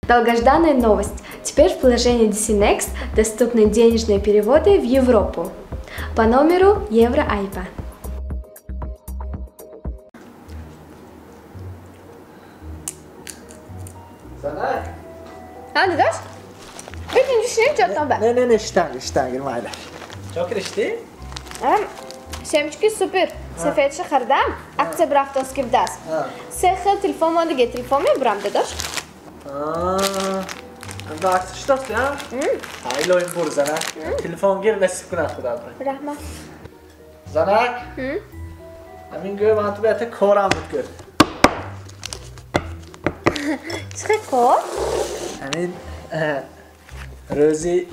Долгожданная новость. Теперь в приложении DC Next доступны денежные переводы в Европу по номеру Евроайпа. Занак? Ҳа, дадаш? Битин ҷушинем чортон ба. Не, не, не, штанг, штанг, майла. Чо киришти? Семечки супер. Сафедша хардам, акция брафтоски вдаст. Се хел телефон мондиге, телефон мебурам, дадаш. Анда акция шудост, я? Айлоим бур, занак. Телефон гир, насиб кунад худо. Раҳмат. Занак? Ҳамин гӯ ман ту бета корам буд гӯ. Чӣ кор? Ҳамин рӯзи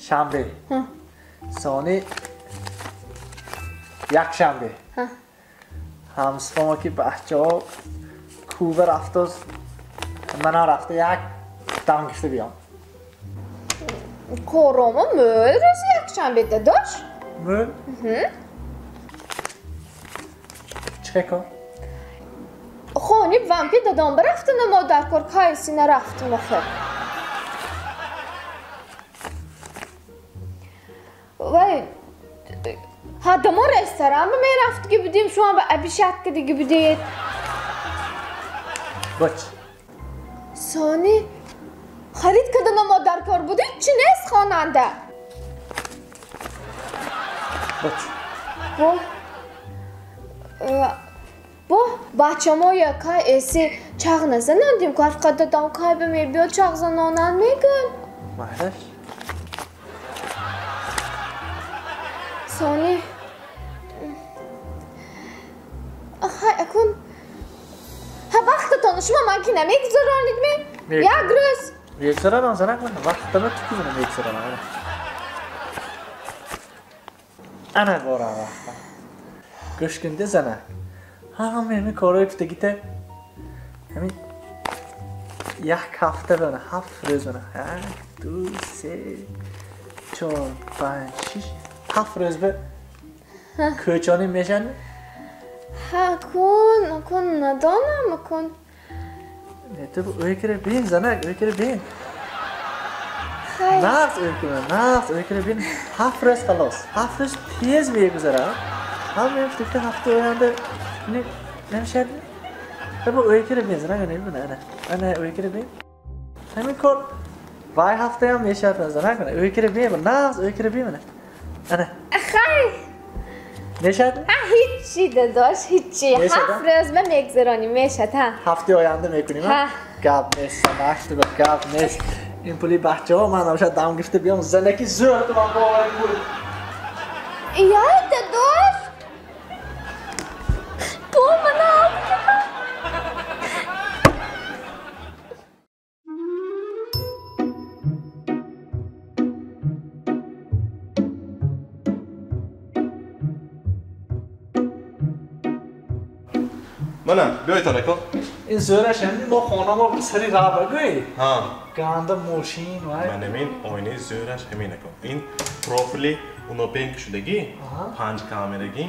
шанбе. Сони якшанбе. Ҳамсифома ки бачаҳо кува рафтоз, манам рафта як дам гирифта биём. Коромо мӯл рӯзи якшанбе, дадош? Мӯл? Чӣ кор? Хони бувам ки дадом барафтана мо дар кор кайси нарафтум охир. Вай, ҳадамо ресторан мерафт ки будем, шумо ба обещать кардиги будед. Боч. Сони харид кардана мо дар кор будем, чӣ нест хонанда? Боч. Бо бо бачамо якай эси чағ назанандим, ку ҳар дадам кай ба мебиёд чағ занонан мегӯн. Майлаш. Сони хай акун ҳа вақтатонро шумо ман ки намегузаронид ме? Як рӯз. Мегузаронам, занак, ман вақтама тукизана мегузаронам. Ана борам вақтам. Гӯш кунде, занак. Ҳама ҳамин корҳои гуфтагита ҳамин як ҳафта бана, 7 рӯз бана. 1, 2, 3, 4, 5, 6, 7 рӯз ба кӯчонӣ мешавад? Ҳа, кун, кун, надонам, кун. Не, ту ӯй кира бин, занак, ӯй кира бин. Нағз ӯй кира, нағз ӯй кира бин. 7 рӯз халос. 7 рӯз тез мегузарад. Ҳама гуфта ҳафта оянда намешавад? Таба ӯй кира бин, занак, ана бин, ана. Ана ӯй кира бин. Ҳамин кор вай ҳафтаям мешавад, занак, ана ӯй кира бин, нағз ӯй кира бин, ана. Ана. Хай. Мешавад? Ҳа, ҳичи, дадош, ҳичи. 7 рӯз ма мегузаронем, мешавад, ҳа. Ҳафтаи оянда мекунем, ҳа? Гап нест, занак, гап нест. Ин пули бачаҳо ман намешавад дам гирифта биём, занаки зӯр ту ман боварӣ пул. Я, дадош! Бо мана Мана, биёйтон ако. Ин зӯраш ҳамин мо хонамо сари раҳ багӯй. Ҳа. Ганда мошин вай. Ман ҳамин оинаи зӯраш ҳамин ако. Ин профили унопенк шудагӣ, 5 камерагӣ,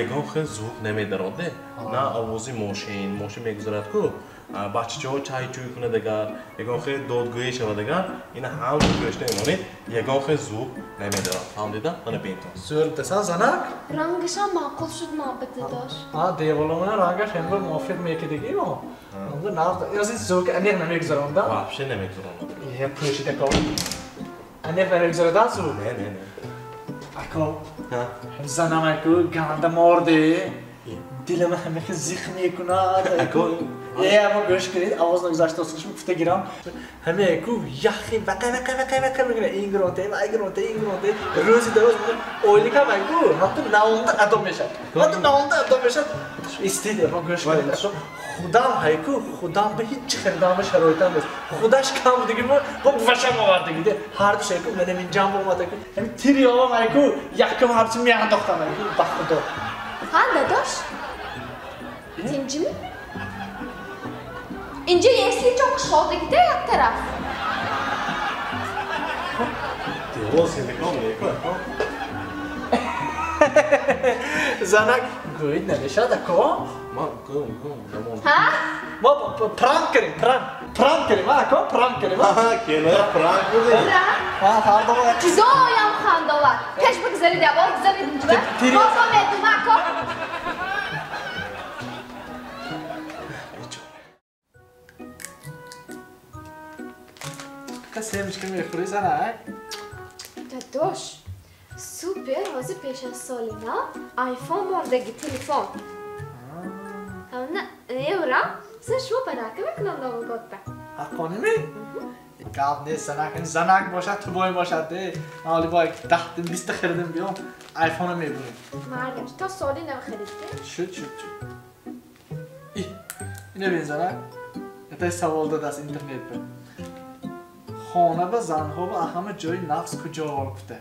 ягон хел звук намедароде. На овози мошин, мошин мегузарад ку, бачачаҳо чай-чӯй кунад агар, ягон хел додгӯӣ шавад агар, ина ҳамчун гӯшта мемонед, ягон хел звук намедарад. Фаҳмдида? Мана бинтон. Зӯр дасан, занак? Рангашам маъқул шуд ман ба дадош. Ҳа, деволомана рангаш ҳамба мувофиқ мекардагӣ мо. Ҳамба нағз. Ин звук аниқ намегузаронда? Вообще намегузаронад. Е, пӯшида кор. Аниқ намегузародан звук? Не, не, не. Ако, занам аку ганда морде. Дилама ҳамаки зиқ мекунад. Ако, е, аммо гӯш кунед, овоз нагузашта осушм гуфта гирам. Ҳаме аку яхи вақа вақа вақа вақа мекунад. Ин гиронте, вай гиронте, ин гиронте. Рӯзи дароз ойликам аку ҳатто наонда адо мешавад. Ҳатто наонда адо мешавад. Истед, аммо гӯш кунед. Худам ҳайку, худам ба ҳеҷ харидан ба шароитам нест. Худаш кам будиги мо, бо вашам овардагиде. Ҳар ду шайку манам инҷам омад аку. Ҳамин тир ёвам айку, якум ҳарчи меандохтам айку, ба худо. Ҳа, дадош? Тинҷими? Инҷа если ҷо кушодагиде як тараф. Девол силикон мекун. Занак гӯид намешавад ако? Ман гӯм, гӯм, дамон. Ҳа? Мо пранк кардем, пранк. Пранк кардем, ака, пранк кардем. Аҳа, келин пранк кардем. Ҳа, фардо Чизоям хандовар. Пеш бигзарид, ябор, гузарид инҷа. Бозо медум, ака. Ка семечка мехӯри, занак? Дадош, супер, ҳозир пеш аз соли нав айфон мондаги телефон. Ҳамна евра, сен шумо подарка мекунам Новый год-ба. Ҳаққонӣ ми? Гап нест, занак, занак бошад, ту бой бошад, де. Ман ҳоли бо 10 20 харидим биём, айфонро мебурем. Мардам, то соли нав харидӣ? Шуд, шуд, шуд. И, ина бин занак. Ятай савол додааст интернет ба. Хона ба занҳо ба ҳама ҷои нақс куҷо гуфта?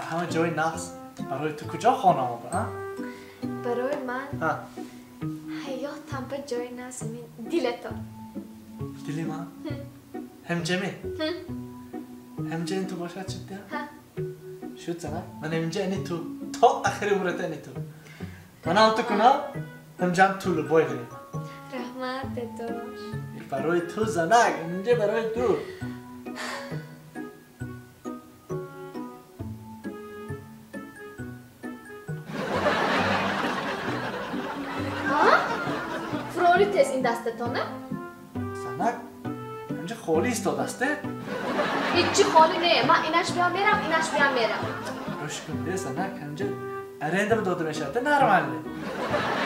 Ҳама ҷои нақс барои ту куҷо хона ба, а? Барои ман ҳаётам ба ҷои нақс ҳамин дилатон. Дили ман? Ҳамҷа ми? Ҳамҷа ин ту бошад шуд, я? Шуд, занак. Ман ҳамҷа ини ту. То ахири умрата ини ту. Ман ҳам ту кунам, ҳамҷам ту бой гирем. Раҳмат, дадош. Барои ту, занак, инҷа барои ту. Фурори тез ин дастатона? Занак, инҷа холӣ истодааст, е? Ҳеҷ холӣ не, ман инаш биям мерам, инаш биям мерам. Гӯш кун, де, занак, инҷа аренда дода мешавад, нормально.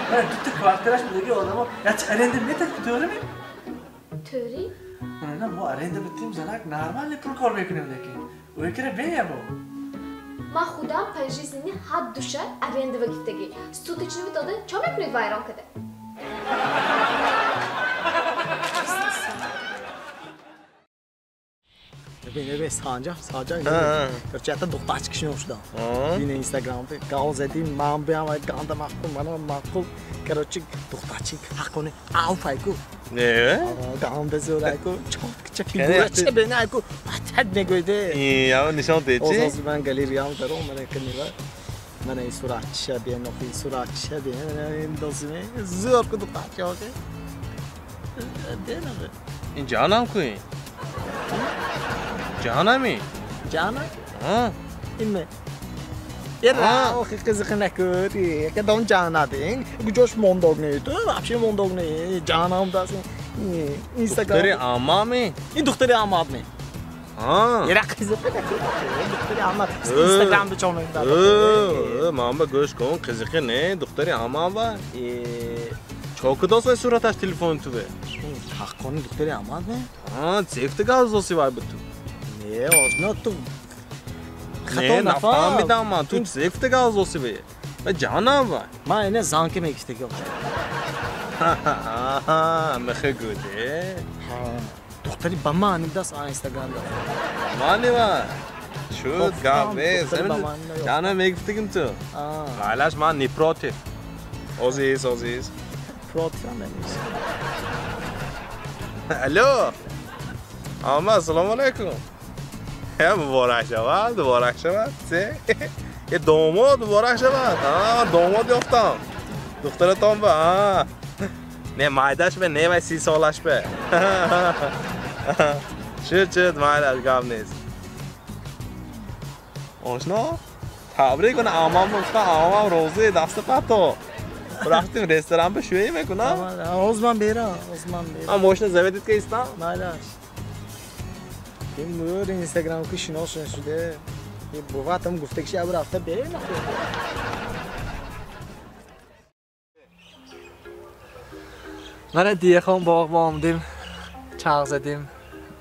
Мана дута квартираш будаги одамо, ячи аренда метад, to'g'rimi? To'g'ri? Mana мо аренда битим, занак, нормально пул кор мекунем лекин. O'ykira бея бо. Ман худам по жизни ҳад душа аренда гирифтагӣ. Суточный дода чо мекунед вайрон када? Бин, Санҷар, Санҷар. Короче, ята духтарчик шино шудам. Бин Инстаграмда гав задим, ман биям ганда мақбул, мана мақбул. Короче, духтарчик ҳаққони алф айку. Не? Ганда зӯр айку, чоткича фигурача бин айку. Батад мегӯйде. Ява нишон дечи? Оз ман галереям даром, мана қинила. Мана ин суратча бин, ин суратча бин, мана ин досиме. Зӯр ку духтарча охи. Бин охи. Ин ҷанам ку ин? Ҷанами? Ҷана? Ҳа. Инме. Ера, охи қизиқи накӯр. Кадом ҷана дин? Куҷош мондог не? Ту вообще мондог не. Ҷанам дас. Инстаграм. Духтари аммами? Ин духтари аммадми. Ҳа. Ера қизиқи накӯр. Духтари амма Инстаграмда чонам дад. Ман ба гӯш кун, қизиқи не, духтари аммам ба. Чо кудос вай сураташ телефони туве? Ҳаққони духтари аммадми? Ҳа, зефта гавзоси вай ба ту. Не, ошно ту хато нафаҳмидам ман. Ту зефта гавзоси вай. Ва ҷанам вай. Ман ина занки мегифтаги ошно. Мехе гуде. Духтари ба ман даст Инстаграмда. Мани вай. Шуд гап нест. Ҷанам мегифтагим ту. Майлаш ман не против. Озиз, озиз. Против ам нест. Алло. Амма, ассалому алайкум. Муборак шавад, муборак шавад. Е домод муборак шавад. А, домод ёфтам. Духтаратон ба. А. Не, майдаш бе, не вай 30 солаш бе. Шуд, шуд, майлаш гап нест. Ошно? Табрик кун, амам гуфтам, амам розӣ, даста пато. Рафтим ресторан ба шӯӣ мекунам. Ҳоз ман берам, ҳоз ман берам. А мошина заведит ка истам? Майлаш. Ин мӯр Инстаграм ки шинос шуде. Буватам гуфта ки шаб рафта берем. Мана диехон боғ омадим, чағ задим,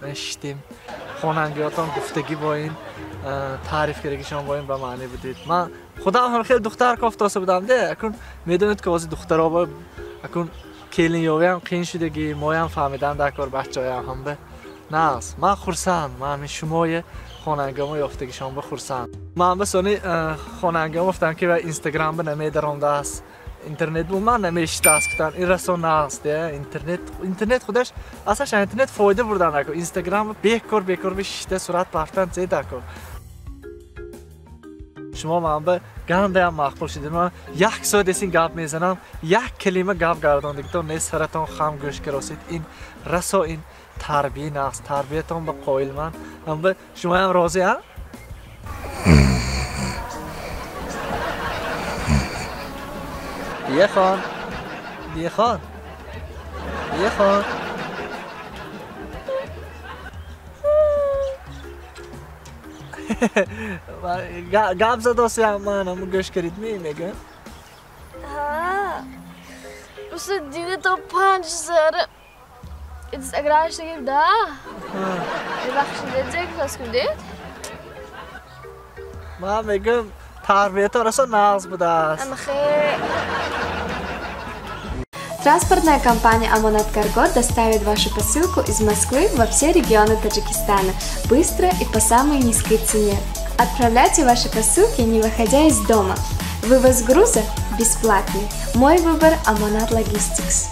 нишистим. Хонангиётон гуфтагӣ бо ин таъриф кардагишон бо ин ба маъне будид. Ман худам ҳам хеле духтар кофтоса будам де. Акун медонед ки ҳозир духтаро бо акун келинёвиам қиин шудагӣ, моям фаҳмидан дар кор бачаҳоям ҳам бе. Нағз, ман хурсанд, ман ҳамин шумои хонангиёмо ёфтагишон ба хурсанд. Ман ба сони хонангиём гуфтам ки ва Инстаграм ба намедаромдааст. Интернет бу ман намешитааст гуфтам. Ин расо нағз де. Интернет худаш аслаш интернет фоида бурдан дар кор. Инстаграм бекор бекор бишишта сурат партан зе дар кор. Шумо ман ба гандаям маъқул шудед. Ман як соат эсин гап мезанам, як калима гап гардондагитон не, саратон хам гӯш каросед. Ин расо ин тарбия наст, тарбиятон ба қоил ман. Ҳам шумоям розӣ, а? Диехон, диехон, диехон. Гап задосиям манам гӯш карид мегӯям. Ҳа, просто дида то 5 сара инстаграмаш гирда. Бахшида зек кунед. Ман мегӯям тарбиятон расо нағз будааст. Транспортная компания «Амонат Карго» доставит вашу посылку из Москвы во все регионы Таджикистана быстро и по самой низкой цене. Отправляйте ваши посылки, не выходя из дома. Вывоз груза бесплатный. Мой выбор – «Амонат Логистикс».